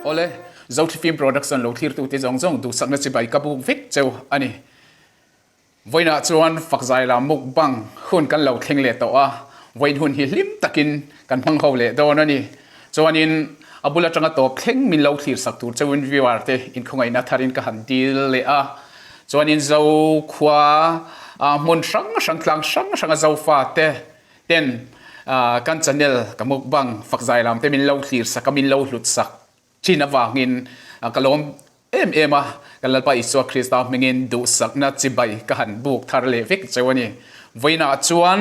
Awle, Zothli Film Production lo thlirtute zawng zawng duhsakna chibai ka buk vek cheu a ni. Vawiinah chuan Fakzai lam mukbang hun kan lo thleng leh tawh a, vawiin hun hi hlim takin kan hmang ho leh dawn a ni. Chuanin a bul atanga tawp thleng min lo thlir sak tur cheuin viewer te inkhawngaihna tharin ka han dil leh a. Chuanin Zo khua hmun hrang hrang tlang hrang hranga Zofa te ten kan channel ka mukbang Fakzai lam te min lo thlir sak a, min lo hlut sak Thin avangin ka lawm em em a, kan Lalpa Isua Krista hmingin duhsakna chibai ka han buk thar leh vek cheu a ni. Vawiinah chuan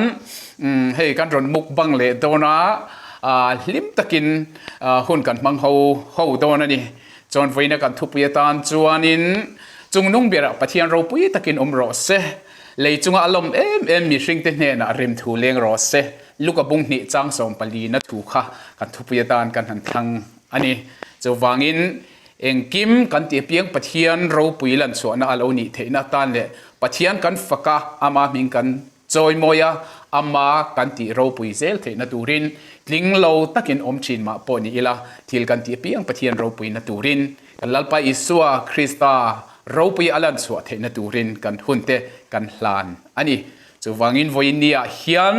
hei kan rawn mukbang leh dawn a, hlim takin hun kan hmang ho ho dawn a ni. Chuan vawiina kan thupui atan chuanin Chungnung berah Pathian ropui takin awm rawh se, lei chunga a lawm em em mihringte hnenah remthu leng rawh se, Luka bung hnih chang 14 na thu kha kan thupui atan kan han thlang a ni. Chuvangin, engkim kan tih apiang Pathian ropui lan chhuahna a lo nih theihna atan leh Pathian kan fak a, ama hming kan chawimawi a, ama kan tih ropui zel theihna turin tling lo takin awm thin mah pawh ni ila, thil kan tih apiang Pathian ropuina turin kan Lalpa Isua Krista ropui a lan chhuah theihna turin kan hunte kan hlan a ni. Chuvangin vawiin niah hian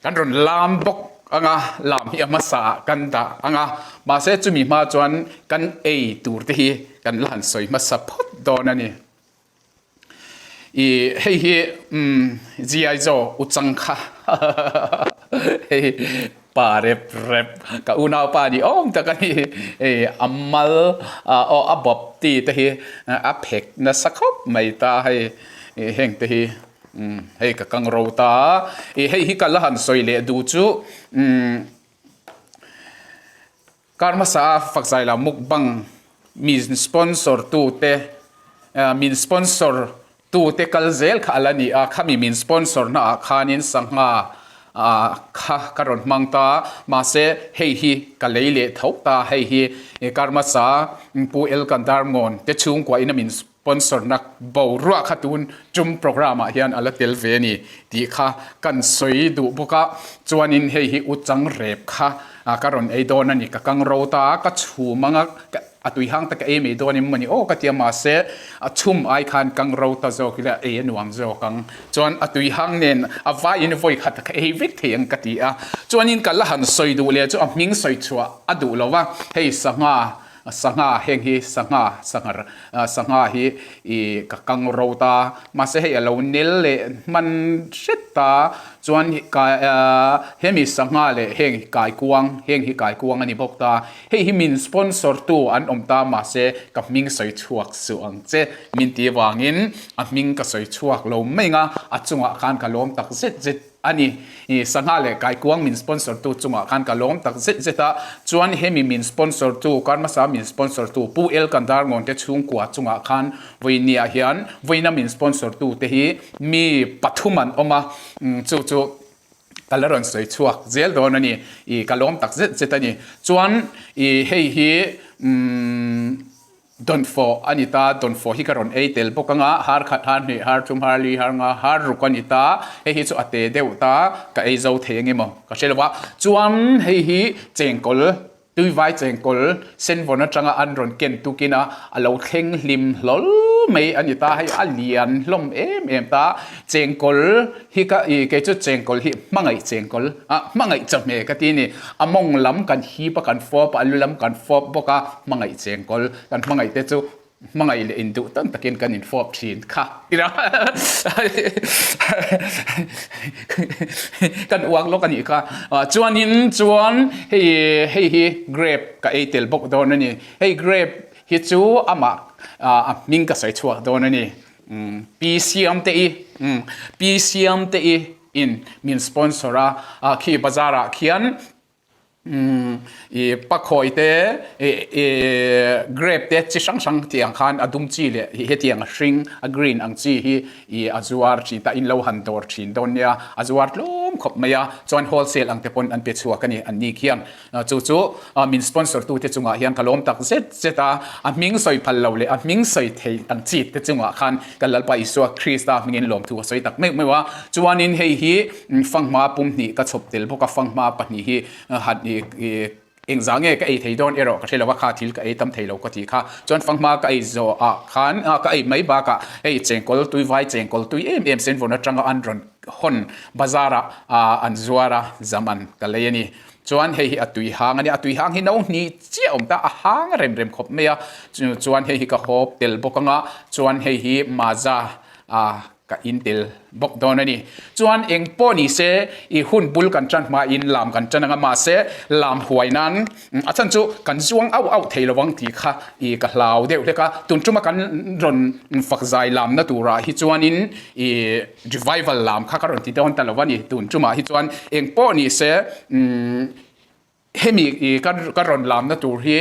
Kan rawn lam bawk ang a, lam hi a hmasa ah kan dah ang a, mahse chumi hma chuan kan ei tur te hi kan la han sawi hmasa phawt dawn a ni. Ih hei hi umm GI Joe u chang kha hei pa rep rep ka unaupa ni awm tak a ni, hei a mal aw a bawp ti te hi a phek nasa khawp mai ta hei heng te hi. Umm hei ka kang ro ta a, ih hei hi ka la han sawi leh duh chu umm kar hmasa a Fakzai lam mukbang min sponsor tu te min sponsor tu te kal zel kha a la ni a, khami min sponsor na ah khanin sangha ah kha ka rawn hmang ta a, mahse hei hi ka lei leh tho ta, hei hi kar hmasa Pu Elkandarngawn te chhungkua in a min Sponsor na boruak kha tun tum programme ah hian a la tel ve a ni tih kha kan sawi duh bawk a, chuanin hei hi u chang rep kha ka rawn ei dawn a ni, ka kang ro ta a, ka chhum anga a tui hang ta ka ei mai dawn em maw ni aw ka ti a, mahse a chhum ai khan kang ro ta zawk ila ei a nuam zawk ang, chuan a tui hang nen a vaiin vawi khat ka ei vek thei ang ka ti a, chuanin ka la han sawi duh leh chu a hming sawi chhuah a duh lo va, hei sangha Sangha heng hi sangha sanghar sangha hi ih ka kang ro ta mahse hei a lo nel leh hman hret ta chuan kai hemi sangha leh heng hi kaikuang heng hi kaikuang a ni bawk ta hei hi min sponsor tu an awm ta mahse ka hming sawi chhuak suh ang che min tih avangin a hming ka sawi chhuak lo mai ang a a chungah khan ka lawm tak zet zet A ni, i sangha leh kaikuang min sponsor tu chungah khan ka lawm tak zet zet a, chuan hemi min sponsor tu, kar hmasa min sponsor tu Pu El Kandar Ngawnte chhungkua chungah khan vawinia hian vawiina min sponsor tu te hi mi pathum an awm a, chu chu ka la rawn sawi chhuak zel dawn a ni, i ka lawm tak zet zet a ni. Chuan i hei hi umm. Dawnfawh a ni ta, dawnfawh hi ka rawn ei tel bawk anga, har khat, har hnih, har thum, har li, har nga, har ruk a ni ta, hei hi chu a te deuh ta, ka ei zo thei eng emaw ka hre lo va, chuan hei hi chengkawl, tuivai chengkawl senvawn atanga an rawn ken tukin a, a lo thleng hlim hlawl mai a ni ta, hei a lian hlawm em em ta, chengkawl hi ka ih kei chu chengkawl hi hmangaih chengkawl ah hmangaih chawhmeh ka ti a ni a mawng lam kan hip a kan fawp a a lu lam kan fawp bawk a hmangaih chengkawl kan hmangaih te chu hmangaih leh induh tam takin kan infawp thin kha ila kan uang lawk a nih kha chuanin chuan hei hei hi grape ka ei tel bawk dawn a ni hei grape hi chu amah a hming ka sawi chhuak dawn a ni. Pi Siamte i Pi Siamte i in min sponsor a khi bazar ah khian i pakhawi te i grape te chi hrang hrang tih ang khan a dum chi leh hetiang a hring a green ang chi hi i a zuar thin ta in lo han dawr thin dawn nia a zuar tlawm khawp mai a chuan wholesale ang te pawn an pe chhuak a ni an ni khian. Chu chu min sponsor tute chungah hian ka lawm tak zet zet a, a hming sawi phal lo leh a hming sawi thei ang chi te chungah khan kan Lalpa Isua Krista hmingin lawmthu ka sawi tak meuh meuh a. Chuanin hei hi fanghma pumhnih ka chhawp tel bawk a, fanghma pahnih hi han i. Engzah nge ka ei thei dawn erawh ka hre lo a, kha thil ka ei tam thei lo ka ti kha. Chuan fanghma ka ei zawh ah khan ka ei mai bakah hei chengkawl tui vai chengkawl tui em em senvawn atanga an rawn hawn bazar ah an zuar a, zam an ka lei a ni. Chuan hei hi a tui hang a nia, a tui hang hi no hnih chiah a awm ta, a hang rem rem khawp mai a. Chuan hei hi ka hawp tel bawk anga, chuan hei hi maza ah Ka in tel bawk dawn a ni. Chuan eng pawh ni se i hun bul kan tan hma in lam kan tan anga mahse lam huai nan a chhan chu kan zuang auh auh thei lovang tih kha i ka hlau deuh hlek a. Tun tuma kan rawn fak zai lamna turah hi chuanin i revival lam kha ka rawn ti dawn ta lo a ni. Tun tumah hi chuan eng pawh ni se Hemi i ka rawn lamna tur hi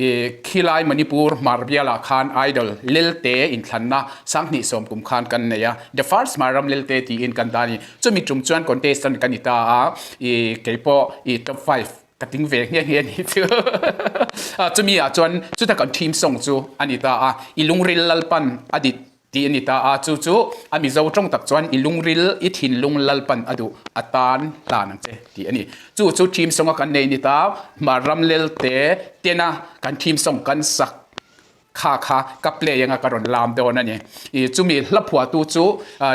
i khilai Manipur Hmar bialah khan Idol Lelte inthlanna Sanghnih sawmkum khan kan nei a, The First Hmarram Lelte tiin kan dah a ni. Chumi tum chuan contestant ka ni ta a, i keipawh i top five ka tling ve nghe nghe a ni chu. Chumi ah chuan chuta kan theme song chu a ni ta a, I lungril Lalpan a dit Tih a ni ta a, chu chu a Mizo tawng tak chuan i lungril, i thinlung Lalpan a duh a tan hlan ang che tih a ni. Chu chu theme song a kan nei ni ta, hmar ram lelte tena kan theme song kan sak kha kha ka play anga ka rawn lam dawn a ni. I chumi hla phuahtu chu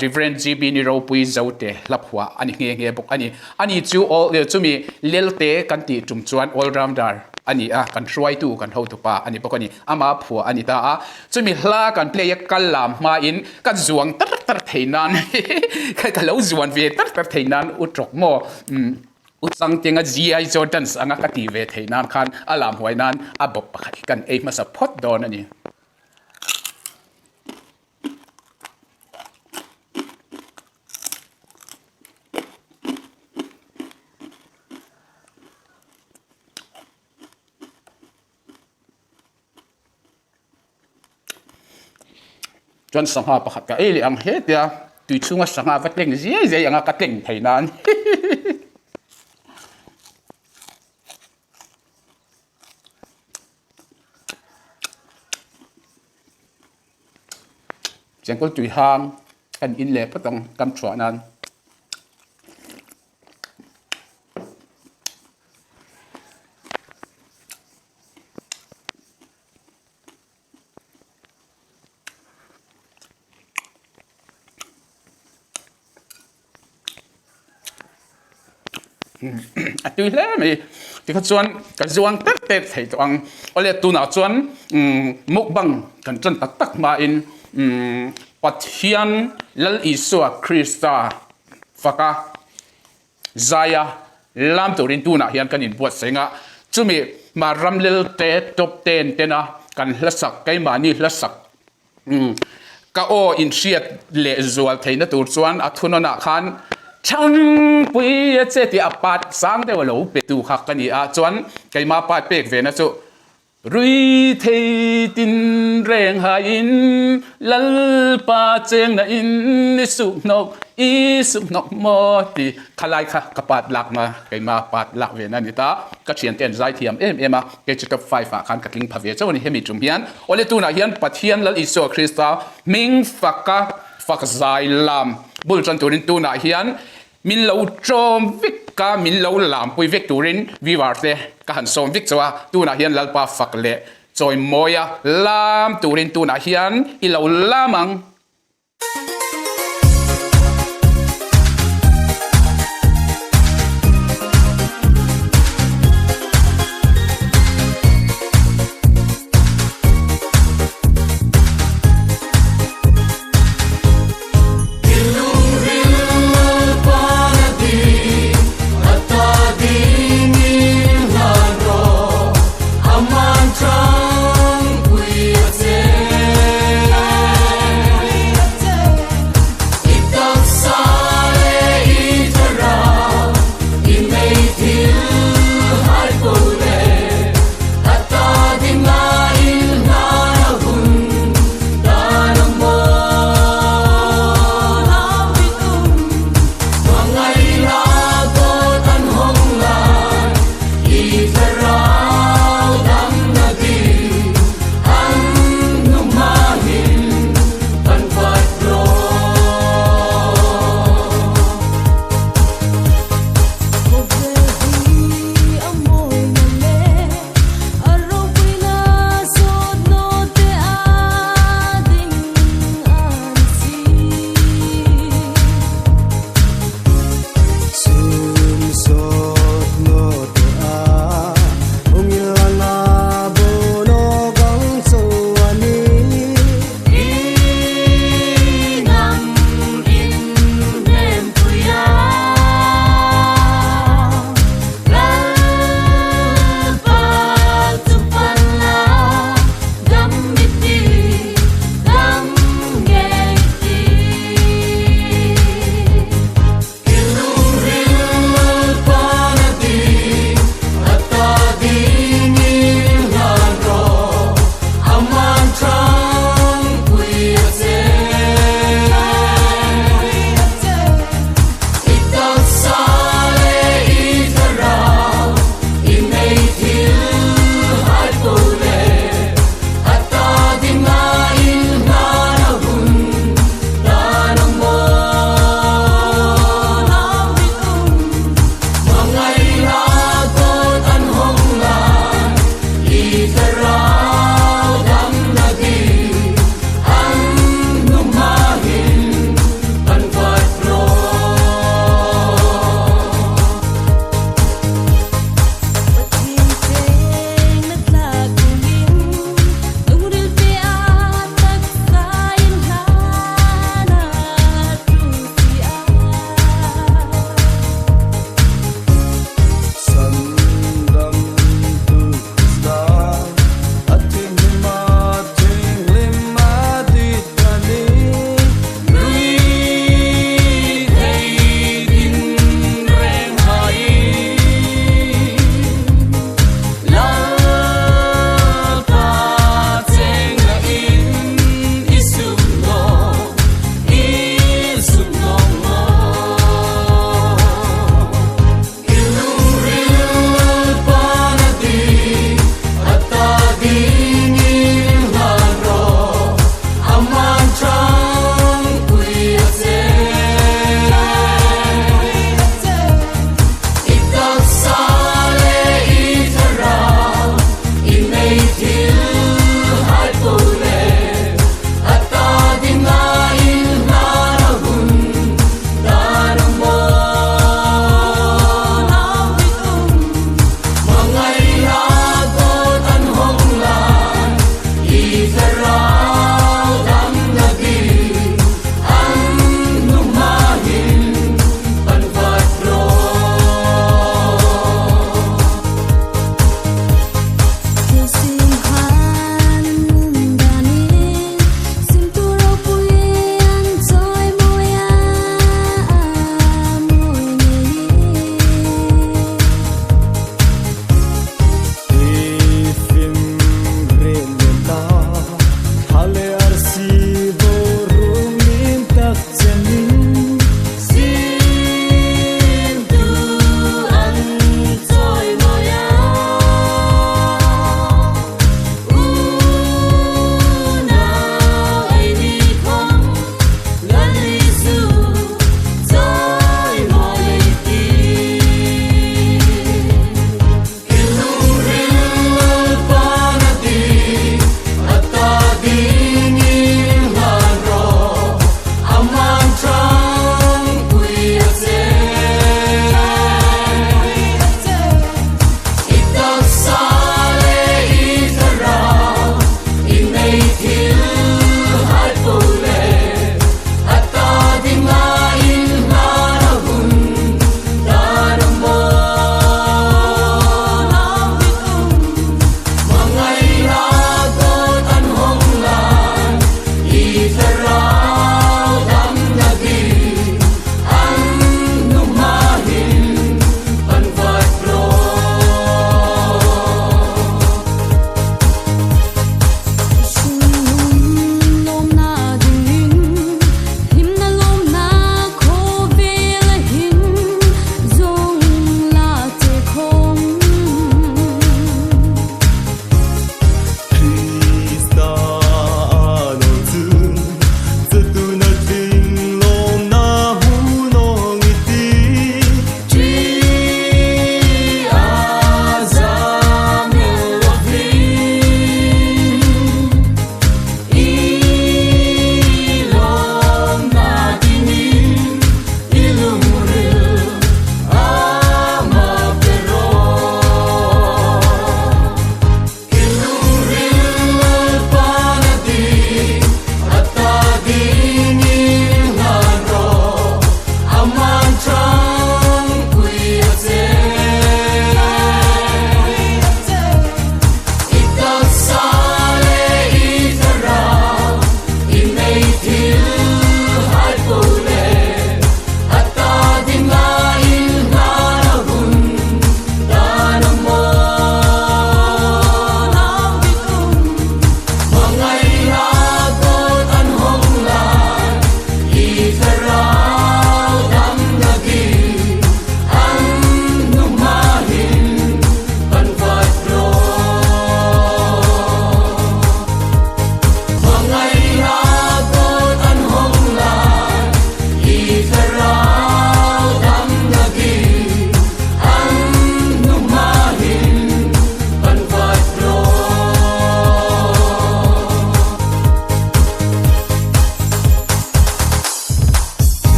Reverend GB Ni Ropui Zote hla phuah a ni nghe nghe bawk a ni. Ani chu chumi lelte kan tih tum chuan all rounder a ni a, kan hruaitu kan hotupa a ni bawk a ni. Ama phuah a ni ta a. Chumi hla kan play a kal lam hmain ka zuang tar tar thei nan ka lo zuan ve tar tar thei nan u tawk maw u changtenga GI Jordans anga ka ti ve thei nan khan a lam huai nan a bawp pakhat hi kan ei hmasa phawt dawn a ni. Chuan sangha pakhat ka ei leh ang hetia tui chhunga sangha va tleng ziai ziai anga ka tleng thei nan Chengkawl tui hang kan in leh phawt ang kam thuah nan. A tui hle mai tikha chuan ka zuang tek tek thei tawh ang awle tunah chuan mukbang kan tan tak tak hmain Pathian Lal Isua Krista faka Zaia lam turin tunah hian kan inbuatsaih a, chumi hma ramlelte top ten tena kan hlasak, keimahni hlasak ka aw inhriat leh zual theihna tur chuan a thunawnah khan Thangpui a che tih a part sang deuh a lo petu kha ka ni a, chuan keimah part pek vena chu Rui thei tin reng haiin Lalpa chengna in i suk hnawk, i suk hnawk maw ti khalai kha ka pat lak na keima pat lak ve na ni ta. Ka thiante an zai thiam em em a, kei chu top five ah khan ka tling pha ve chauh a ni hemi tum hian. Awle tunah hian Pathian Lal Isua Krista hming faka fak zai lam bul tan turin tunah hian Min lo ṭawm vek a, min lo lampui vek turin viewer te ka han sawm vek chauh a, tunah hian Lalpa fak leh chawimawi a lam turin tunah hian i lo lam ang.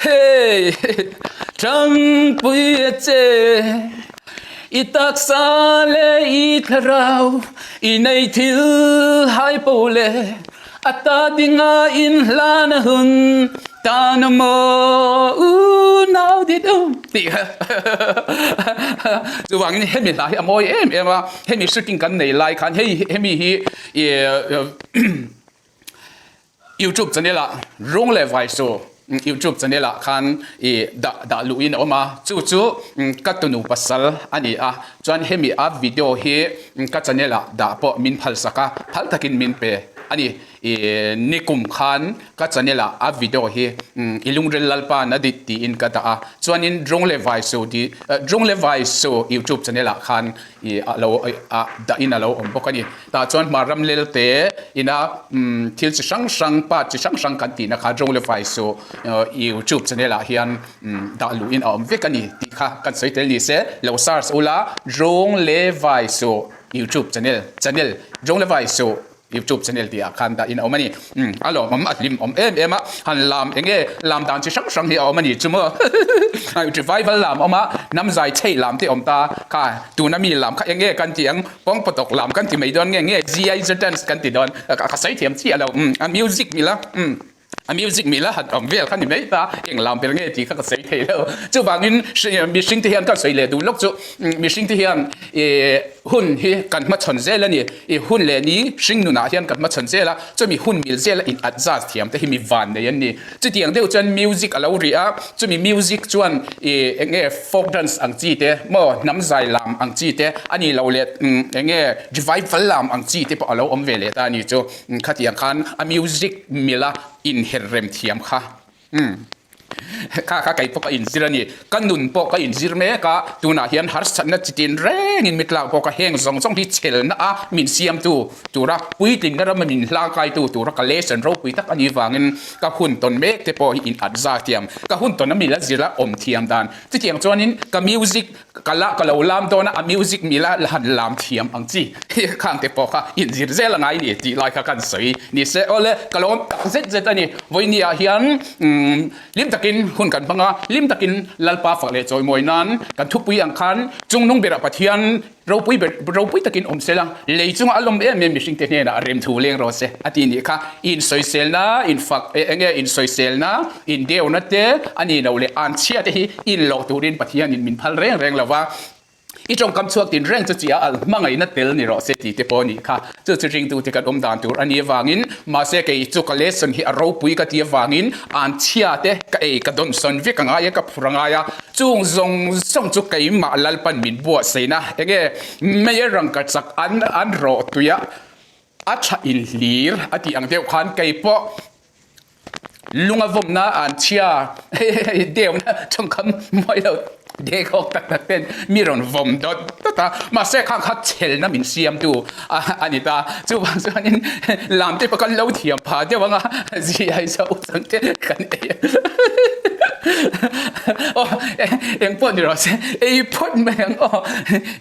Hey Thangpui a che I taksa leh i thlarau i nei thil hai po le a ta dinga in hlan a hun tan a maw u nau dit um tih kha chuvangin hemi hla hi a mawi em em a hemi shooting kan nei lai khan hei hemi hi YouTube channel ah Rung leh Vaisu YouTube channel ah khan i dah dah luh in a awm a, chu chu ka tunu pasal a ni a, chuan hemi a video hi ka channel ah dah pawh min phal sak a, phal takin min pe a ni. I nikum khan ka channel ah a video hi i lungrel Lalpa na dit tiin ka dah a, chuanin Rung leh Vaisu ti Rung leh Vaisu YouTube channel ah khan i a lo a dah in a lo awm bawk a ni. Tah chuan hma ram lel te ina thil chi hrang hrang part chi hrang hrang kan tihna kha Rawng le Vai chu YouTube channel ah hian dah luh in a awm vek a ni tih kha kan sawi tel ni se. Lo search ula Rawng le Vai chu YouTube channel channel Rawng le Vai chu YouTube channel tih ah khan dah in a awm a ni. Umm a lawmawm a hlim awm em em a, han lam eng nge lam dan chi hrang hrang hi a awm a ni chu maw revival lam a awm a, hnam zai chheih lam te a awm ta kha tuna mi lam kha eng nge kan ti ang pawngpaw lam kan ti mai dawn nge nge GIZ dance kan ti dawn ka sawi thiam chiah lo umm a music mila umm. A music mila han awm vel kha ni mai ta, eng lam ber nge tih kha ka sawi thei lo. Chuvangin mihring te hian kan sawi leh duh lawk chu mihring te hian hun hi kan hmachhawn zel a ni. I hun leh ni hring nunah hian kan hmachhawn zel a, chumi hun mil zela in adjust thiam te hi mi van nei an ni. Chutiang deuh chuan music a lo ri a, chumi music chuan eng nge folk dance ang chi te maw hnam zai lam ang chi te a ni lo leh eng nge revival lam ang chi te pawh a lo awm ve leh ta a ni chu. Khatiang khan a music mila inher rem thiam kha umm kha kha kei pawh ka inzir a ni. Ka nun pawh ka inzir mek a, tunah hian harsatna chitin rengin mitlak bawk a, heng zawng zawng hi chelna a min siamtu tura puitlinna rama min hlangkaitu tura ka lesson ropui tak a nih vangin ka hun tawn mek te pawh hi in at za thiam. Ka hun tawn a mila zira awm thiam dan chutiang chuanin ka music Ka la ka lo lam dawn a, a music mila la han lam thiam ang chi khang te pawh kha inzir zel a ngai ni tih lai kha kan sawi ni se. Awle, ka lawm tak zet zet a ni. Vawiini ah hian hlim takin hun kan hmang a, hlim takin Lalpa fak leh chawimawi nan kan thupui ang khan chungnung berah Pathian ropui ber ropui takin awm sela, lei chunga a lawm em em mihringte hnenah remthu leng rawh se a ti nih kha. Insawiselna, infak eng nge insawiselna, indeuna te a ni lo leh anchhia te hi inlawh turin Pathianin min phal reng reng lo va, i tawngkam chhuak tin reng chu chi a al hmangaihna tel ni rawh se tih te pawh a nih kha. Chu chu ringtute kan awm dan tur a nih avangin mahse kei chu ka lesson hi a ropui ka ti avangin anchhia te ka ei ka dawnsawn vek a ngai a, ka phur a ngai a, chung zawng zawng chu keimah Lalpan min buatsaihna eng nge mei rangka chak an an rawh tuia A tha in hlir a tih ang deuh khan kei pawh lung a vawmna an chhia deuhna tawngkam mawi lo dekhawk tak tak ten mi rawn vawm dawt dawt a, mahse khang kha chhelna min siamtu a ni ta. Chuvang chuanin lam te pawh kan lo thiam pha deuh ang a, zia hi chu chang te kan ei a. Aw engpawh ni rawh se ei phawt mai ang aw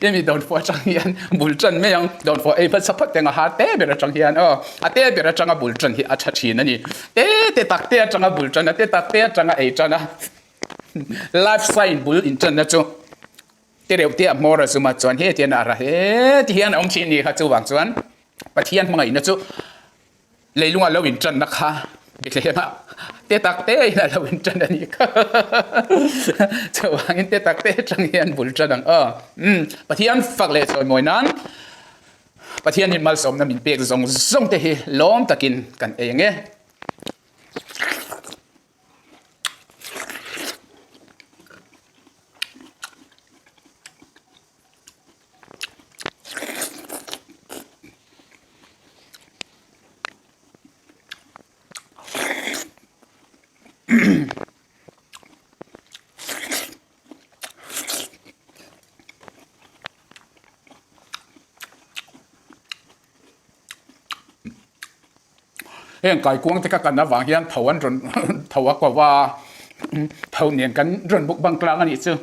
hemi dawnfawh atang hian bul tan mai ang. Dawnfawh ei hmasa phawt teng a ha te ber atang hian aw a te ber atanga bul tan hi a tha thin a ni. Te te tak te atanga bul tan a te tak te atanga ei tan a life sign bul in tanna chu te reuh te a hmawr a zum a chuan he tian a ra he ti hian a awm thin ni kha chuvang chuan Pathian hmangaihna chu Leilunga lo inṭanna kha Bethlehem ah te tak te in a lo inṭan a nih kha. Chuvangin te tak te aṭang hian bul ṭan ang aw. Umm Pathian fak leh chawimawi nan Pathianin malsawmna min pek zawng zawng te hi lawm takin kan ei ang e. Heng kaikuang te kha kan avang hian tho an rawn tho a ko va, tho nen kan rawn mukbang tlang a nih chu.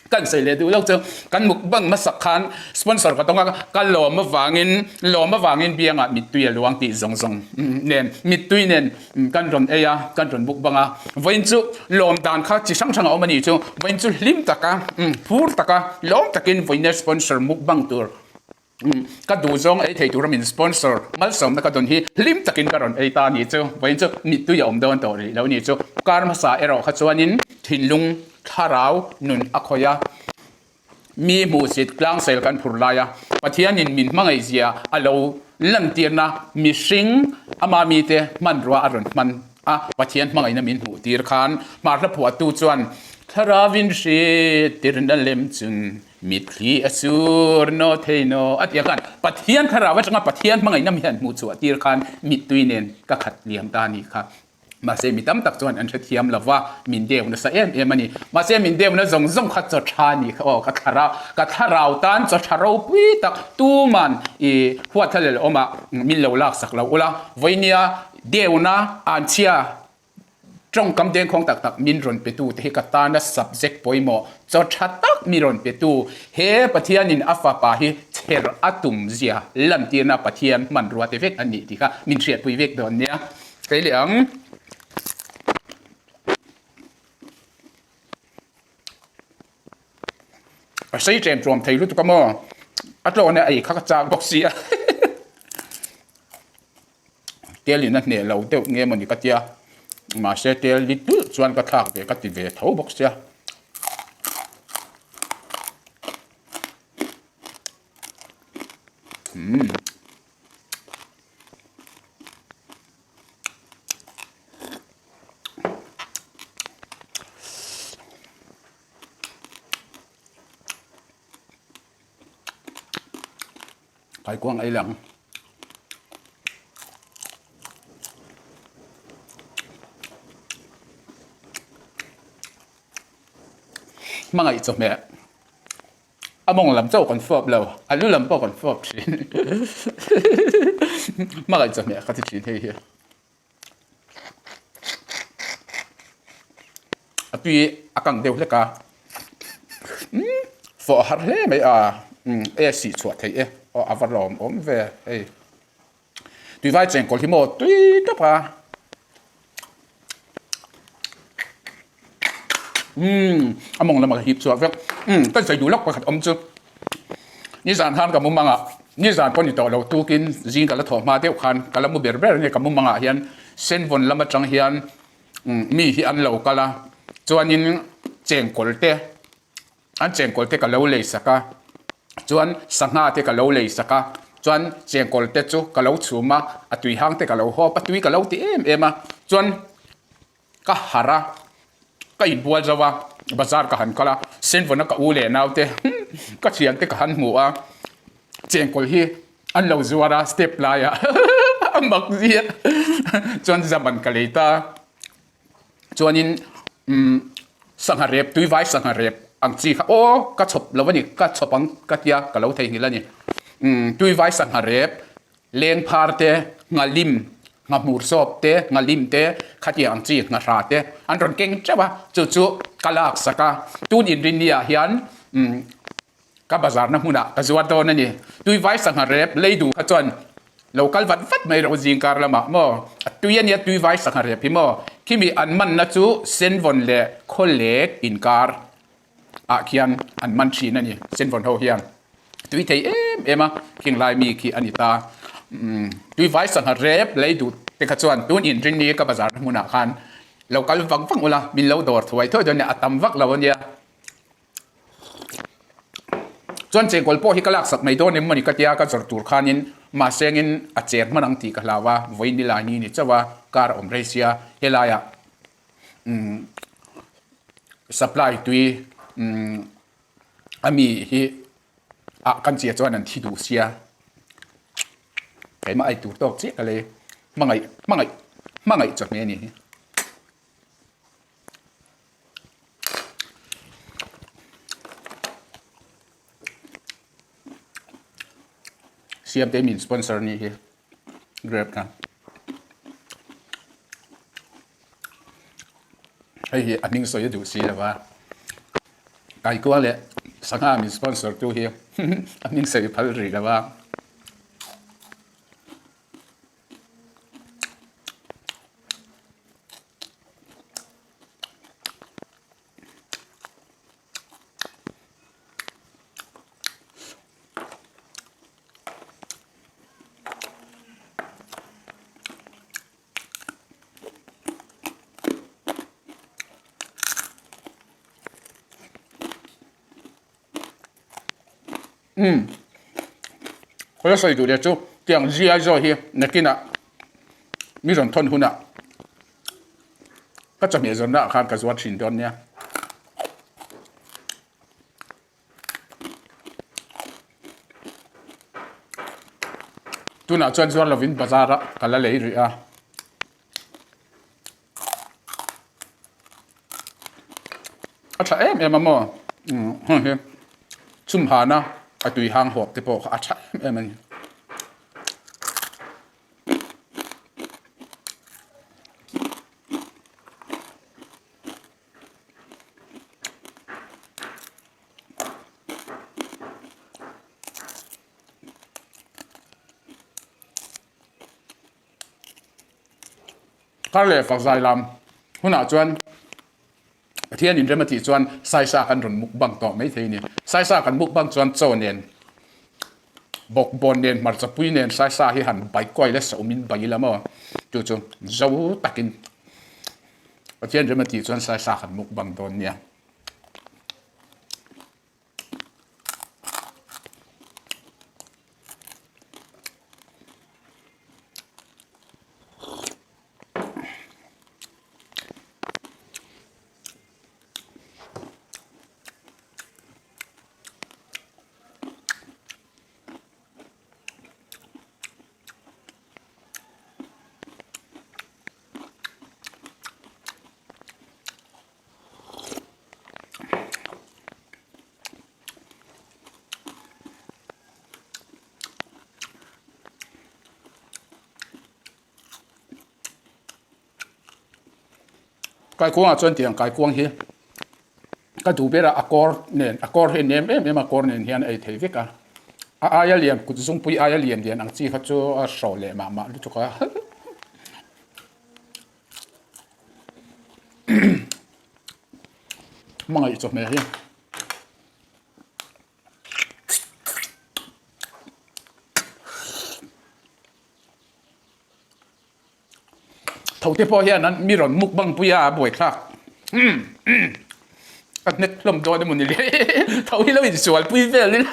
Kan sawi leh duh lo chu kan mukbang hmasak khan sponsor ka tawng a, ka lawm avangin lawm avangin biangah mittui a luang tih zawng zawng nen mittui nen kan rawn ei a, kan rawn mukbang a. Vawiin chu lawm dan kha chi hrang hrang a awm a nih chu, vawiin chu hlim taka phur taka lawm takin vawiina sponsor mukbang tur Ka duh zawng ei thei tura min sponsor malsawmna ka dawn hi hlim takin ka rawn ei ta a nih chu. Vawiin chu mittui a awm dawn tawh rih lo a nih chu. Kar hmasa erawh kha chuanin thinlung thlarau nun a khawih a, mi hmuhsit tlangsel kan phur lai a, Pathianin min hmangaihzia a lo lantirna mihring ama mite hmanrua a rawn hman a, Pathian hmangaihna min hmuhtir khan hmarhla phuahtu chuan thlarauin hritirna lem chun Mitthli a sur naw thei naw a ti a khan Pathian thlarau atanga Pathian hmangaihna mi han hmuh chhuah tir khan mittui nen ka khat liam ta a nih kha. Mahse mi tam tak chuan an hrethiam lo va, min deu nasa em em a ni. Mahse min deu na zawng zawng kha chaw tha a nih kha aw, ka thlarau ka thlarau tan chaw tha ropui tak tuman i huatthlalel awmah min lo laksak lo ula, vawinia deuna anchhia Tawngkam dengkhawng tak tak min rawn petu te hi ka tana subject pawimawh chaw tha tak mi rawn petu he Pathianin a fapa hi chher a tum zia lantirna Pathian hmanrua te vek a nih tih kha min hriatpui vek dawn nia. Kei leh ang. A sei tlem tlawm thei lutuk a maw? A tlawn e a ei kha ka chak bawk sia. Tel in a hneh lo deuh nge mawni ka tia, mahse tel li tulh chuan ka thlak ve ka ti ve tho bawk sia. Umm. Kaikuang ei lang. Hmangaih chawhmeh a mawng lam chauh kan fawp lo, a lu lam pawh kan fawp thin. Hmangaih chawhmeh ka ti thin hei hi. A tui a kang deuh hlek a, umm fawh a har hle mai a, umm e sih chhuah theih e, aw a va lawm awm ve hei. Tuivai chengkawl hi maw tui tawp a, umm a mawng lamah ka hip chhuah vek, umm ka insawi duh lawk pakhat awm chu. Nizan khan ka mumang ah, nizan pawh ni tawh lo tukin zing ka la thawh hma deuh khan ka la mu ber ber a ni ka mumang ah hian senvawn lam atang hian mi hi an lo kal a chuanin chengkawl te an chengkawl te ka lo lei sak a chuan sangha te ka lo lei sak a chuan chengkawl te chu ka lo chhum a a tui hang te ka lo hawp a tui ka lo ti em em a chuan. Ka harh a, ka inbual zo a, bazar ka han kal a, Senvawna ka u leh naute ka thiante ka han hmu a, chengkawl hi an lo zuar a step laiah a mak zia chuan zaman ka lei ta chuanin umm sangha rep tuivai sangha rep ang chi kha aw ka chhawp lo a ni ka chhawp ang ka tia ka lo theihnghilh a ni umm tuivai sangha rep Lengphar te, nghalim, nghahmur sawp te, nghalim te, khatiang ang chi nghahrah te an rawn keng teuh a, chu chu ka lak sak a. Tun inrinni ah hian umm ka bazar na hmunah ka zuar dawn a ni. Tuivai sangha rep lei duh kha chuan lo kal vat vat mai rawh u zingkar lamah maw. A tui a nia tuivai sangha rep hi maw. Khimi an manna chu senvawn leh khawlek inkar ah khian an man thin a ni senvawn ho hian tui thei em em a khing lai mi khi a ni ta umm tui vai sangha rep lei duh te kha chuan tun inring ni ka bazar na hmunah khan lo kal vang vang ula min lo dawr thuai thuai dawn nia a tam vak lo a nia chuan chengkawl pawh hi ka laksak mai dawn em mawni ka tia ka zawrh tur khanin mahsengin a cheng hman ang tih ka hlau a vawiin nilai ni ni chauh a car a awm rei sia helaiah umm supply tui umm a mi hi ah kan chiah chuan an thi duh sia keimah ei tur tawk chiah ka lei hmangaih hmangaih hmangaih chawhmeh a ni hi. Siamte min sponsor ni hi Grab kha. Hei hi a hming sawi a duh si lo a. Kaikuang leh sangha min sponsor tu hi a hming sawi phal rih lo a. Umm ka la sawi duh leh chu tiang GI Joe hi nakinah mi rawn thawn hunah ka chawhmeh zawnna ah khan ka zuar thin dawn nia. Tunah chuan zuar lovin bazar ah ka la lei rih a. A tha em em a maw heng hi chumhana a tui hang hawp te pawh kha a tha em em a ni. Kar leh fak zai lam hunah chuan Pathian in rem a tih chuan Saisa kan rawn mukbang tawh maithei a ni. Saisa kan mukbang chuan chaw nen bawkbawn nen hmarcha pui nen Saisa hi han bai kuai la sa awmin bai ila maw chu chu zo takin Pathian rem a tih chuan Saisa kan mukbang dawn nia. Kaikuangah chuan tiang kaikuang hi ka duh ber a, a kawr nen a kawr hi a nem em em a, kawr nen hian a ei thei vek a, a aia lian kut zungpui aia lian lian ang chi kha chu a hrawh leh mah mah lutuk a. Hmangaih chawhmeh hi. Tho te pawh hian an mi rawn mukbang pui a a buaithlak ka hnek hlawm dawn emaw ni le tho hi lo insual pui vel ila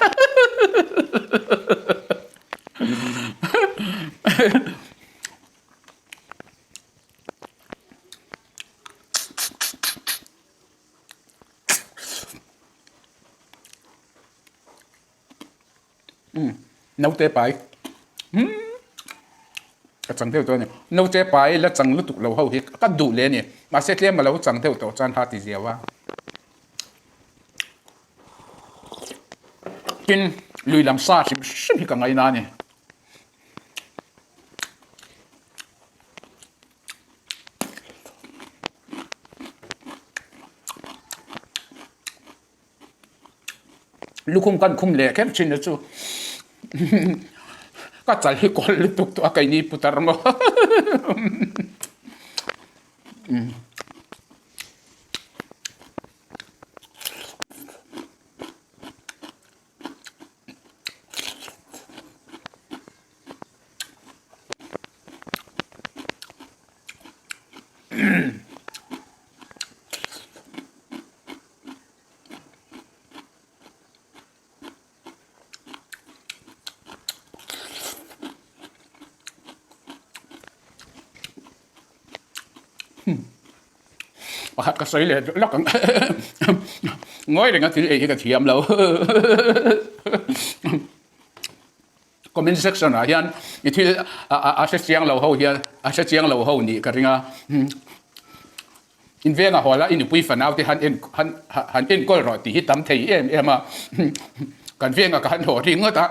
Naute pai ka chang deuh tawh a ni. Naute pai la chang lutuk lo ho hi ka duh leh a ni. Mahse tlem a lo chang deuh tawh chuan ha ti ziau a. Tin, lui lam sa hrim hrim hi ka ngaina a ni. Lukhum kan khum leh kher thin a chu ka chal hi kawl lutuk tawh a keini putar maw. Pakhat ka sawi leh lawk ang ngawi reng a thil ei hi ka thiam lo comment section ah hian i thil a hre chiang lo ho hian a hre chiang lo ho nih ka ring a. In veng a hawl a, i nupui fanau te han en han han enkawl rawh tih hi tam thei em em a, kan venga ka han haw ringawt a.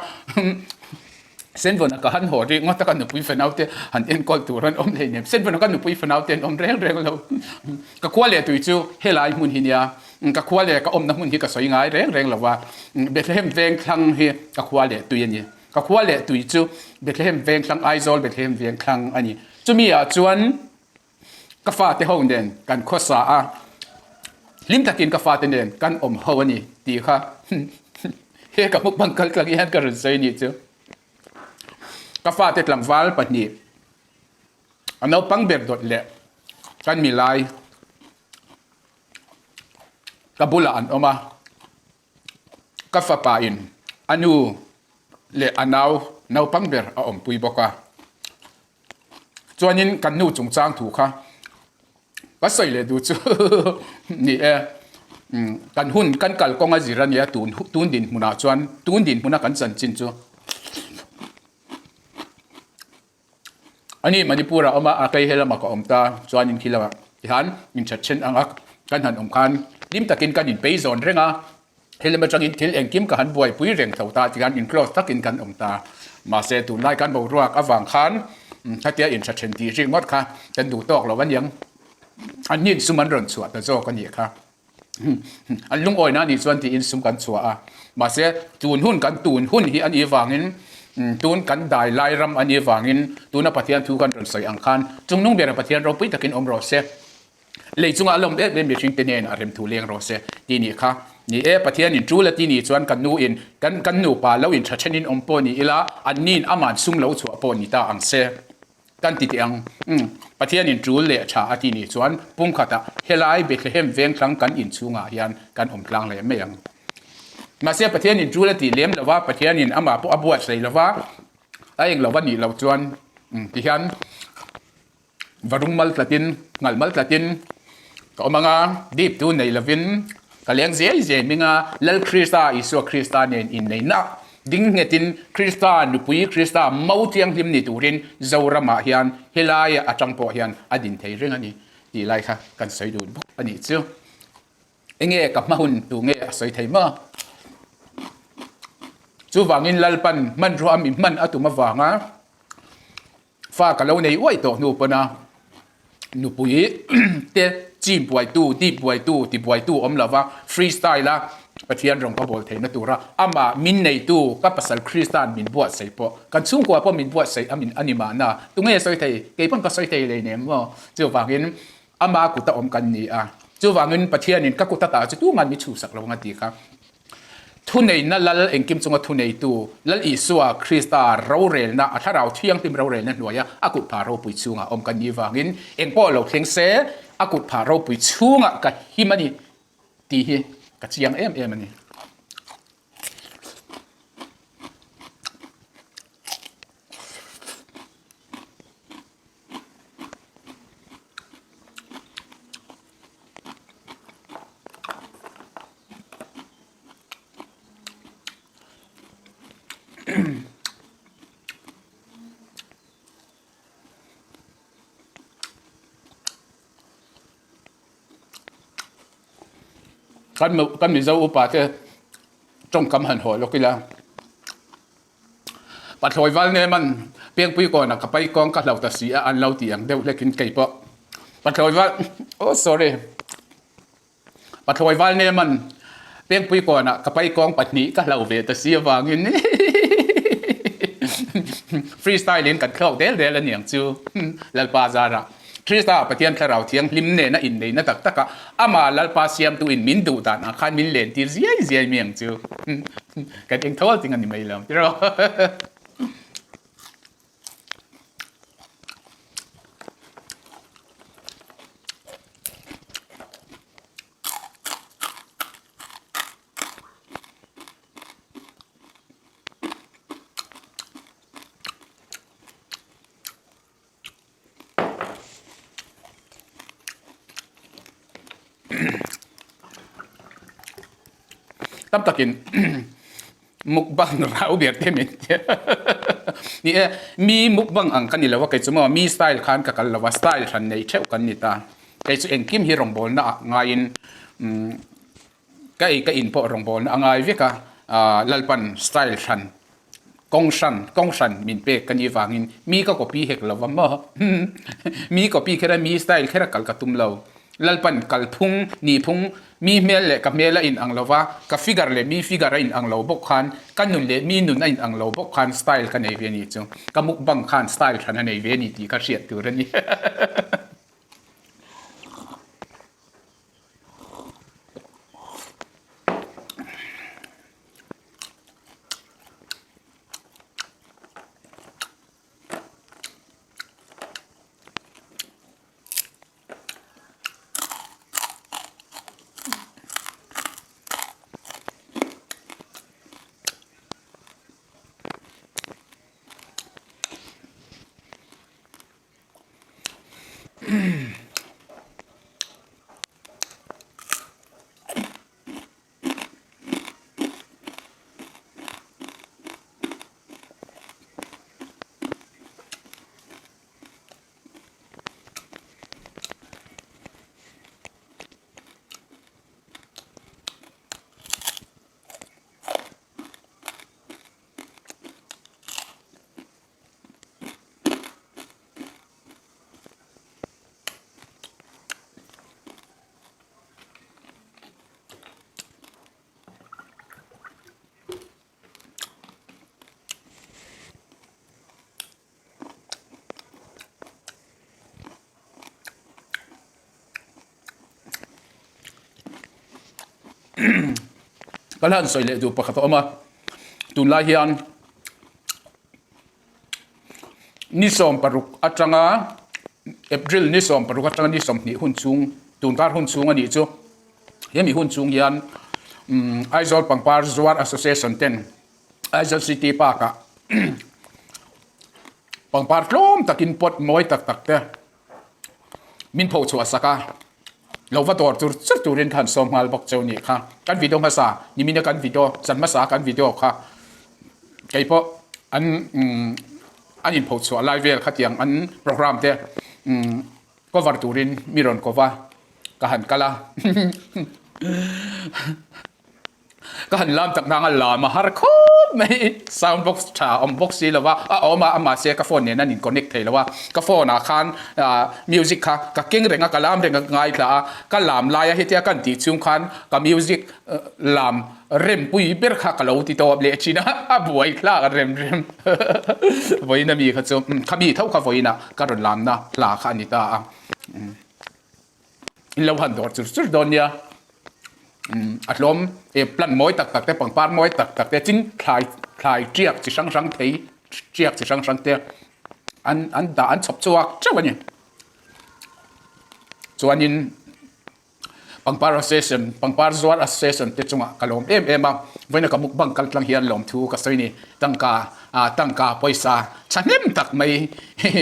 Senvawna ka han haw rih ngawt a, ka nupui fanaute han enkawl tur an awm hleinem. Senvawna ka nupui fanaute an awm reng reng lo. Ka khua leh tui chu helai hmun hi nia, ka khua leh ka awmna hmun hi ka sawi ngai reng reng lo va, Bethlehem Vengthlang hi ka khua leh tui a ni. Ka khua leh tui chu Bethlehem Vengthlang, Aizawl Bethlehem Vengthlang a ni. Chumi ah chuan ka fate ho nen kan khawsa a, hlim takin ka fate nen kan awm ho a ni tih kha he ka mukbang kal tlang hian ka rawn sawi nih chu. Ka fate tlangval pahnih a naupang ber dawt leh kan milai ka bulah an awm a. Ka fapa in a nu leh a nau naupang ber a awmpui bawk a. Chuanin kan nu chungchang thu kha ka sawi leh duh chu ni e, kan hun kan kal kawng a zir a nia tun tun dinhmunah chuan tun dinhmuna kan chanchin chu ani Manipur ah awm a, a kei he lamah ka awm ta chuanin khi lamah tihian inthat then ang a kan han awm khan hlim takin kan inpei zawn reng a. He lam atangin thil engkim ka han buaipui reng tho ta tikhan in close takin kan awm ta. Mahse tunlai kan boruak avang khan khatia intha then tih ringawt kha kan duh tawk lo aniang. An nin sum an rawn chhuah ta zawk a nih kha. An lungawina anih chuan tiin sum kan chhuah a. Mahse tun hun kan tun hun hi a nih vangin tun kan dai lai ram a nih vangin tuna Pathian thu kan rawn sawi ang khan chungnung bera Pathian ropui takin awm rawh se. Lei chungah a lawm em em mihring te hnenah remthu leng rawh se tih nih kha. Ni e, Pathianin tul a ti nih chuan kan nu in kan kan nupa lo in tha thenin awm pawh ni ila, an nin aman sum lo chhuah pawh ni ta ang se. Kan ti teh ang. Umm, Pathianin tul leh tha a ti nih chuan pumkhatah helai Bethlehem vengthlang kan inchhungah hian kan awm tlang leh mai ang. Mahse Pathianin tul a tih lem lova, Pathianin amah pawh a buatsaih lova, a eng lova nih loh chuan umm tihian Varung mal tlatin, ngal mal tlatin ka awm ang a, dip tu nei lovin ka leng ziai ziai hming a, Lal Krista, Isua Krista nen inneihna ding nghetin Krista nupui, Krista mo thianghlim ni turin Zoramah hian helai atang pawh hian a din thei reng a ni tih lai kha kan sawi dun bawk a nih chu. Enge ka hma hun tu nge a sawi thei maw? Chuvangin Lalpan hmanrua a mi hman a tum avanga Fa ka lo nei uaih tawh hnu pawn a nupui te chim buaitu, dip buaitu, ti buaitu awm lova free style a Pathian rawng ka bawl theihna tura amah min neitu ka pasal Krista'n min buatsaih pawh kan chhungkua pawh min buatsaih a min a ni mahna tunge sawi thei kei pawn ka sawi thei lei nem maw chuvangin ama kuta awm kan ni a chuvangin Pathianin ka kuta tah chu tuman mi chhuhsak lo ang a ti kha. Thuneihna Lal engkim chunga thuneitu Lal Isua Krista rorelna, a Thlarau Thianghlim rorelna hnuaia a kutphah ropui chhungah awm kan nih vangin engpawh lo thleng se a kutphah ropui chhungah ka him a ni tih hi ka chiang em em a ni. Kan Mizo upa te tawngkam han haw lawk ila. Pathlawi val nem an pengpui kawnah ka pai kawng ka hlo ta si a an lo ti ang deuh hlekin kei pawh Pathlawi val oh sorry Pathlawi val nem an pengpui kawnah ka pai kawng pahnih ka hlo ve ta si avangin free style in kan thlawk del del a niang chu Lalpa zarah Krista Pathian Thlarau Thianghlim nena inneihna tak taka amah Lalpa siamtuin min duh dan ang khan min lentir ziai ziai mi ang chu. Kan eng tho ting a ni mai lo tiraw. Tam takin mukbang rau ber te min tia ni e mi mukbang ang ka ni lo a kei chu maw mi style khan ka kal lo a style hran nei theuh kan ni ta kei chu engkim hi rawngbawlna ah ngaiin umm ka ei ka in pawh rawngbawlna a ngai vek a ah lalpan style hran. Kawng hran, kawng hran min pek ka nih vangin mi ka copy hek lo va maw? Mi copy kher a, mi style kher a kal ka tum lo. Lalpan kalphung, nihphung, mi hmel leh ka hmel a in ang lo va, ka figure leh mi figure a in ang lo bawk khan, ka nun leh mi nun a in ang lo bawk khan style ka nei ve a nih chu. Ka mukbang khan style hran a nei ve a ni tih ka hriat tur a ni. Ka hlan sawi leh duh pakhat a awm a, tunlai hian ni 16 atanga April ni 16 atanga ni 20 hun chhung tunkar hun chhung a nih chu hemi hun chhung hian Aizawl Pangpar Zuar Association ten Aizawl City Park ah pangpar tlawm takin pot mawi tak tak te min pho chhuah sak a lo va dawr tur chur turin khan sawm nghal bawk cheu nih kha kan video hmasa nimina kan video zan hmasa kan video kha kei pawh an an in pho chhuah lai vel khatiang an program te cover turin mi rawn ko va ka han kal a. Ka han lam tak nang a lam a har khawp mai sound box tha a awm bawk si lo va a awm a mahse ka phone nen an in connect thei lo a ka phone ah khan ah music kha ka keng reng a ka lam reng a ka ngaithla a ka lam lai a hetia kan tih chhung khan ka music lam rem pui ber kha ka lo ti tawp leh thin a a buai thlak rem rem vawiin ami kha chu khami tho kha vawiin ah ka rawn lamna hla kha a ni ta a. In lo han dawr chur chur dawn nia a hlawm e plant mawi tak tak te pangpar mawi tak tak te chin thlai thlai tiak chi hrang hrang thei tiak chi hrang hrang te an an dah an chhawp chhuak teuh a ni chuanin pangpar association pangpar zuar association te chungah ka lawm em em a vawiin ka mukbang kal tlang hian lawmthu ka sawi a ni tangka ah tangka pawisa thahnem tak mai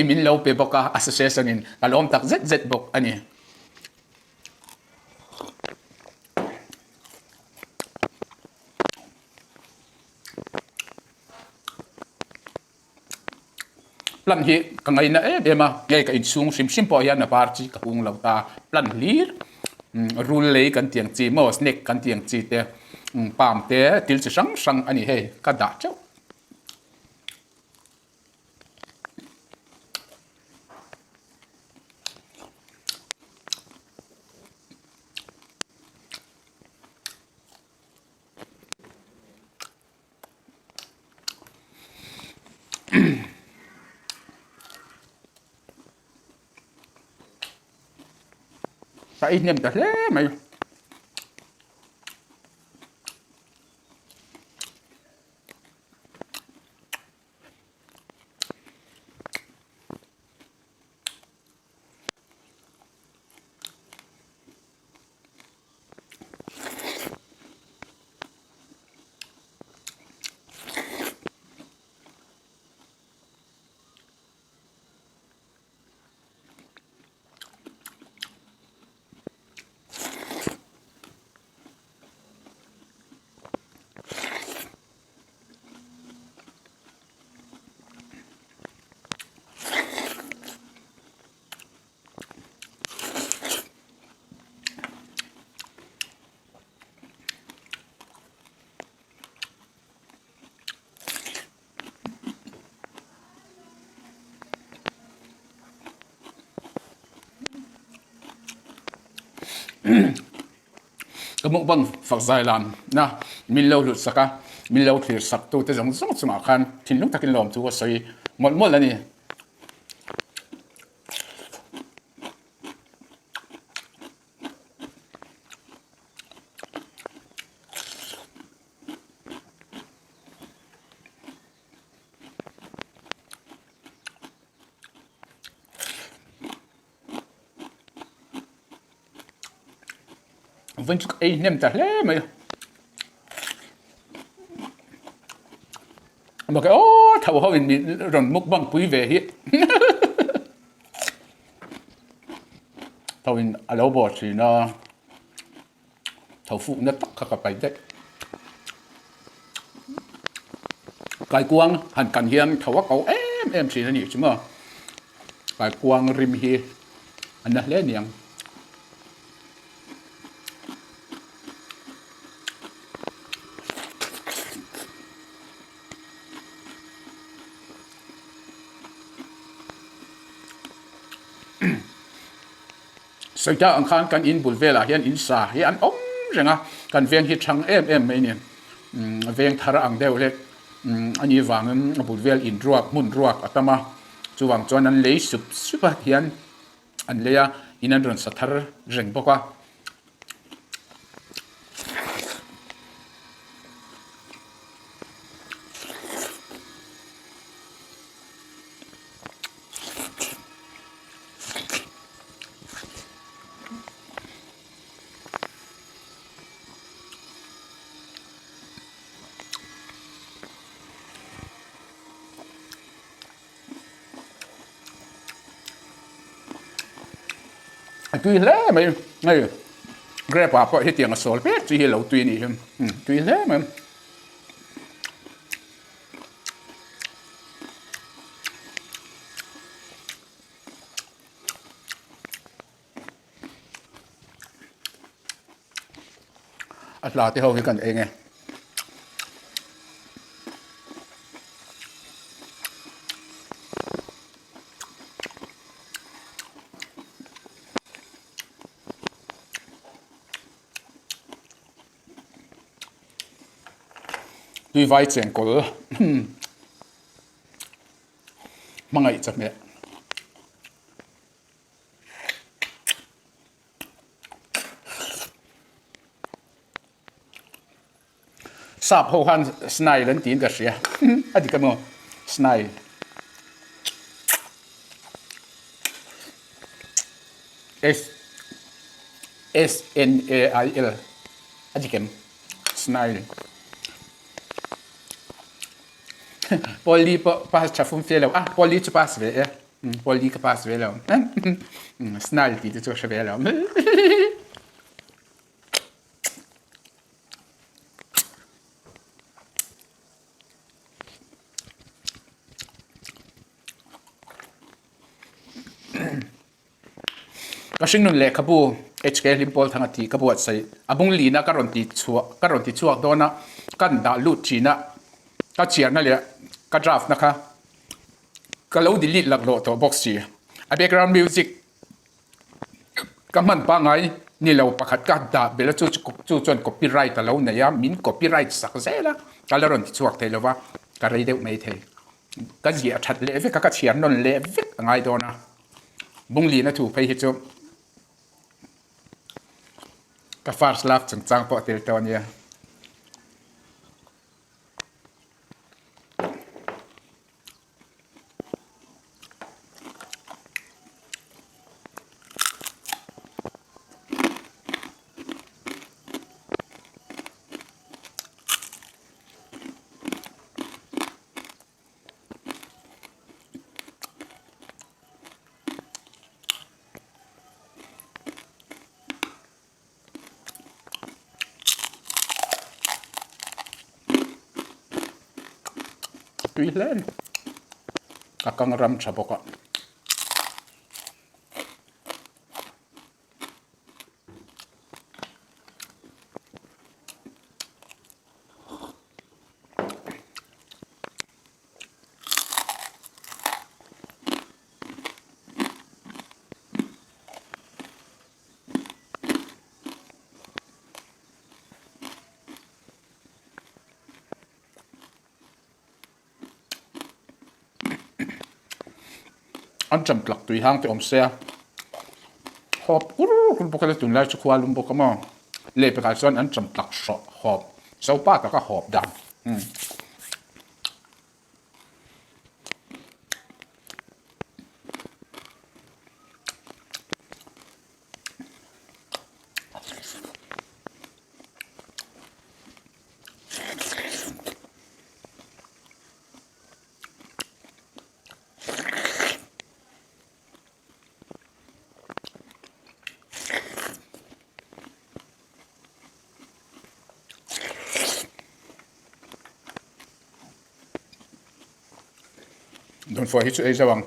min lo pe bawk a association in ka lawm tak zet zet bawk a ni. Plant hi ka ngaina em em a nge ka inchhung hrim hrim pawh hian a var chi ka hung lo ta plant hlir rul lei kan tih ang chi maw snake kan tih ang chi te palm te thil chi hrang hrang a ni hei ka dah teuh. Ka ei hnem ta hle mai. Ka mukbang fak zai lam na min lo hlut sak a, min lo thlir sak tu te zawng zawng chungah khan thinlung takin lawm chu ka sawi mawlh mawlh a ni. Vawiin chu ka ei hnem ta hle mai a. Bak e aw tho ho in min rawn mukbang pui ve hi. Tho in a lo bawr thin a. Tho fuk na tak kha ka pai daih. Kaikuang han kan hian tho a ko em em thin a nih chu maw. Kaikuang rim hi a na hle aniang. Sawitak ang khan kan in bul velah hian in sa hi an awm reng a, kan veng hi thang em em mai a ni. Veng thar ang deuh hlek a nih vangin a bul vel in ruak hmun ruak a tam a, chuvang chuan an lei sup sup a hian an lei a, in an rawn sa thar reng bawk a. A tui hle mai hei grape ah pawh hetiang a sawl mek chi hi a lo tui a nih hi tui hle mai. A hla te ho hi kan eng e. Tuivai chengkawl hmangaih chahmeh. Sap ho khan snail an tiin ka hria a dik emaw snail. S S N A I L a dik em snail. Pawlli pawh pass tha fum fe lo a pawlli chu pass ve e. Pawlli ka pass ve lo. Snail tih te chu ka hre ve lo. Ka hringnun lehkhabu HK Hlimpawl Thanga tih ka buatsaih a bung lina ka rawn ti chhuah ka rawn ti chhuak dawn a, kan dah lut thin a, ka chhiarna leh ka draft na kha ka lo delete laklawh tawh bawk si. A background music Ka hman pangngai ni lo pakhat ka dah belh a chu chu chuan copyright a lo nei a, min copyright sak zel a, ka la rawn ti chhuak thei lo va, ka rei deuh mai thei. Ka ziah that leh vek a, ka chhiar nawn leh vek a ngai dawn a, Bunglina thu phei hi chu ka first love chungchang pawh a tel tawh a nia. Tui hle a ni. A kang ram tha bawk a. An ṭam tlak tui hang te awm se a, hawp kur kur bawk a, tunlai chu khua lum bawk a maw? Lehpekah chuan an ṭam tlak hrawh hawp, Zopa taka hawp dan. Dawnfua hi chu ei zauh ang.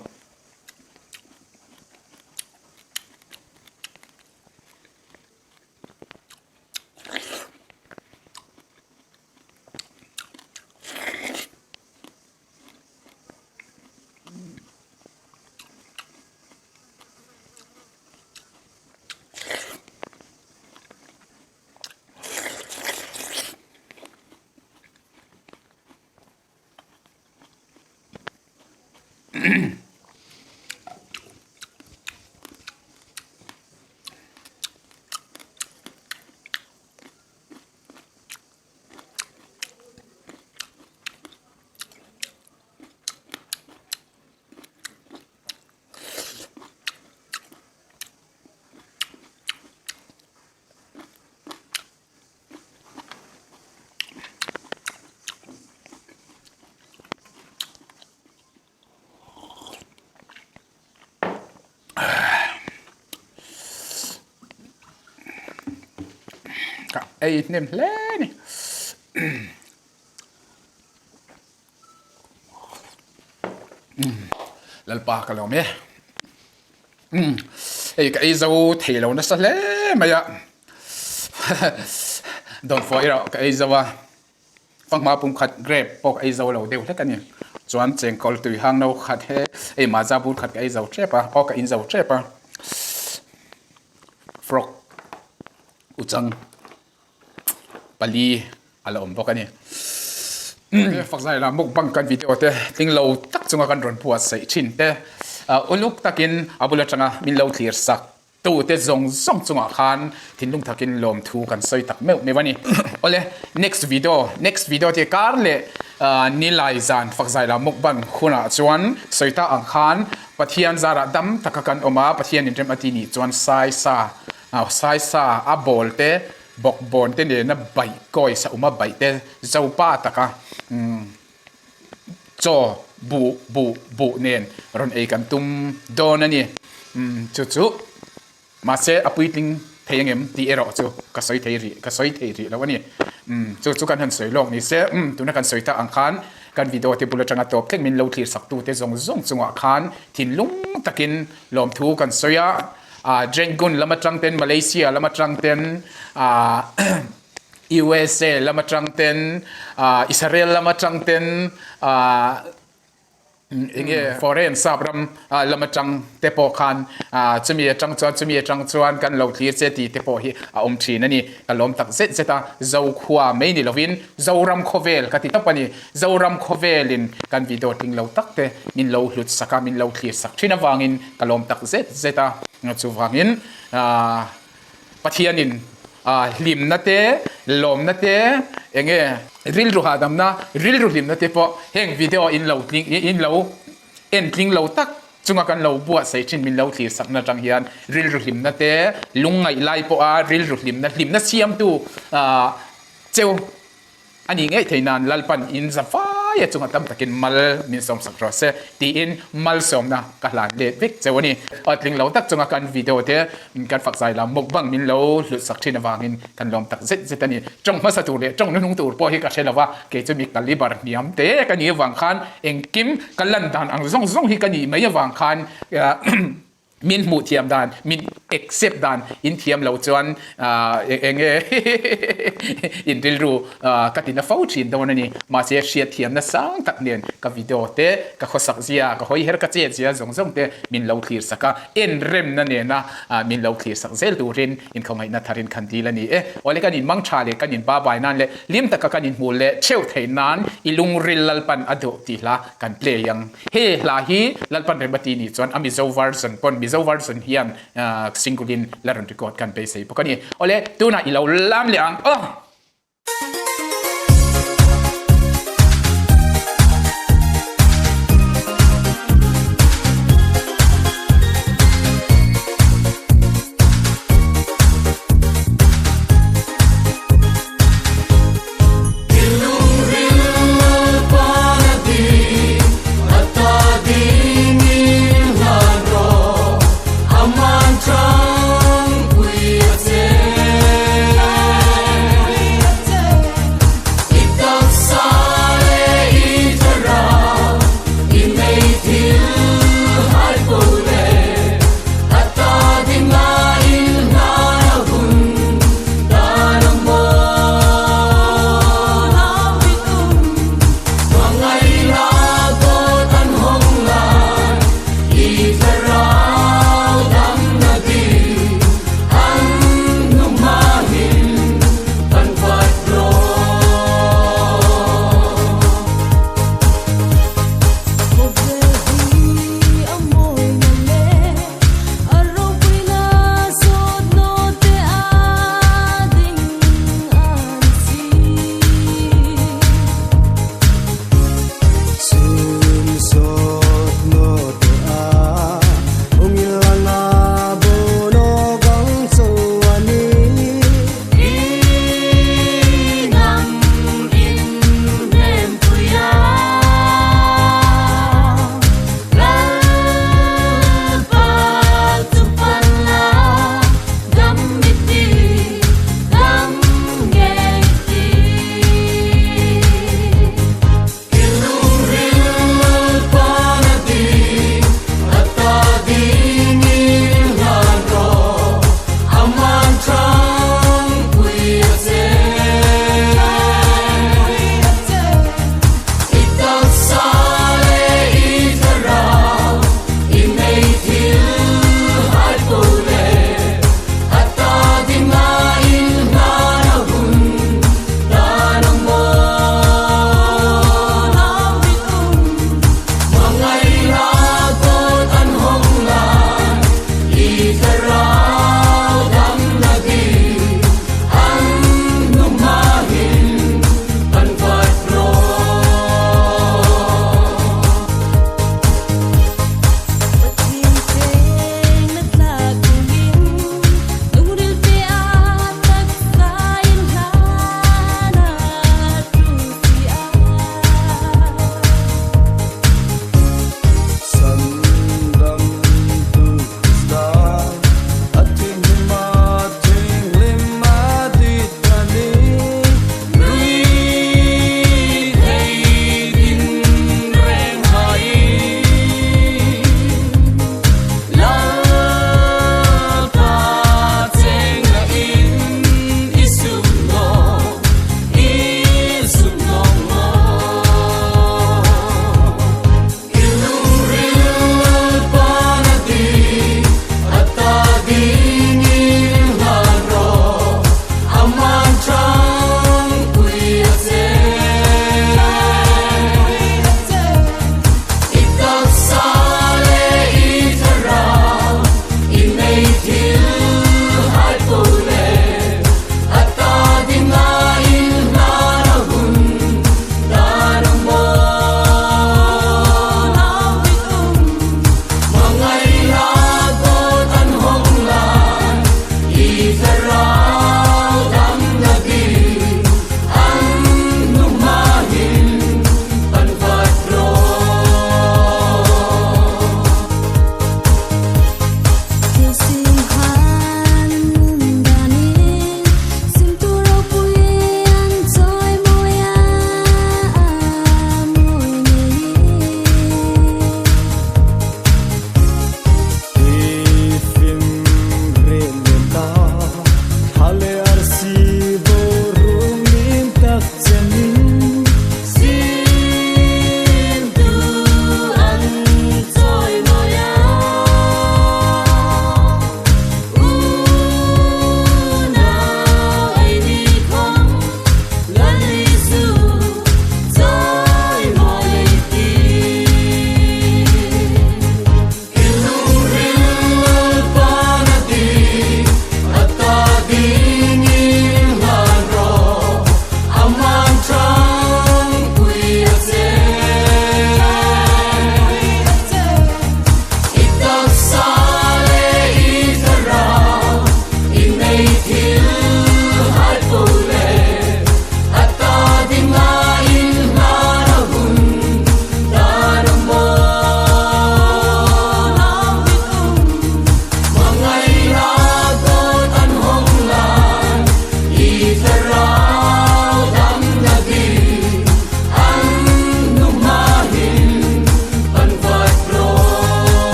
Ka ei hnem hle a ni. Lalpa ka lawm e. Hei ka ei zo thei lo nasa hle mai a. Dawnfawh erawh ka ei zo a. Fanghma pum khat grape pawh ka ei zo lo deuh hlek a ni. Chuan chengkawl tui hang no khat he hei mahza bur khat ka ei zo tep a, aw ka in zo tep a. Frog uchang pali a la awm bawk a ni. Fakzai la mukbang kan video te tling lo tak chunga kan rawn buatsaih thin te uluk takin a bul atanga min lo thlir sak Tute zawng zawng chungah khan thinlung thakin lawmthu kan sawi tak meuh meuh a ni. Awle, next video, next video te kar leh Nilai zan Fakzai la mukbang hunah chuan sawi ta ang khan Pathian zarah dam taka kan awm a, Pathian inrem a ti nih chuan Saisa, Saisa a bawl te, bawkbawn te nena baih kawi sa awm a baih te Zopa taka Chaw buh buh buh nen rawn ei kan tum dawn a ni. Umm chu chu mahse a puitling thei angem tih erawh chu ka sawi thei rih ka sawi thei rih lo a ni. Umm chu chu kan han sawi lawk ni se umm tuna kan sawi tak ang khan kan video te bul atanga tawp thleng min lo thlir sak tute zawng zawng chungah khan thinlung takin lawmthu kan sawi a, ah Rangoon lam atang ten Malaysia lam atang ten ah USA lam atang ten, Israel lam atang ten, enge foreign sap ram lam atang te pawh khan chumi atang chuan chumi atang chuan kan lo thlir che tih te pawh hi a awm thin a ni. Ka lawm tak zet zet a, Zokhua mai ni lovin Zoram khawvel ka ti tawp a ni. Zoram khawvelin kan video tling lo tak te min lo hlut sak a, min lo thlir sak thin avangin ka lawm tak zet zet a. Chuvangin Pathianin hlimna te, lawmna te, enge rilru hahdamna, rilru hlimna te pawh heng video in lo tling in lo en tling lo tak chunga kan lo buatsaih thin min lo thlir sakna atang hian rilru hlimna te, lungngaih lai pawha rilru hlimna, hlimna siamtu cheu A nih ngei thei nan Lalpan in za vaia chunga tam takin mal min sawmsak rawh se tiin malsawmna ka hlan let vek cheu a ni. Aw tling lo tak chunga kan video te kan fak zai lam mukbang min lo hlut sak thin avangin kan lawm tak zet zet a ni. Tawng hmasa tur leh tawng hnuhnung tur pawh hi ka hre lo va, kei chu mi caliber hniam te ka nih avang khan engkim ka lan dan ang zawng zawng hi ka nih mai avang khan. Min hmuh thiam dan, min accept dan in thiam lo chuan eng nge in rilru ka ti na fo thin dawn a ni. Mahse hriat thiamna sang tak nen ka video te, ka khawsak zia, ka hawi her ka chet zia zawng zawng te min lo thlir sak a, en remna nena min lo thlir sak zel turin inkhawngaihna tharin khan dil a ni e. Awle kan inmang tha leh kan inbabai nan leh hlim taka kan inhmuh leh theuh theih nan i lungril Lalpan a duh tih hla kan play ang. He hla hi Lalpan Remati nih chuan a Mizo version pawn Mizo version hian single in la rawn record kan beisei bawk a ni. Awle tunah i lo lam leh ang aw.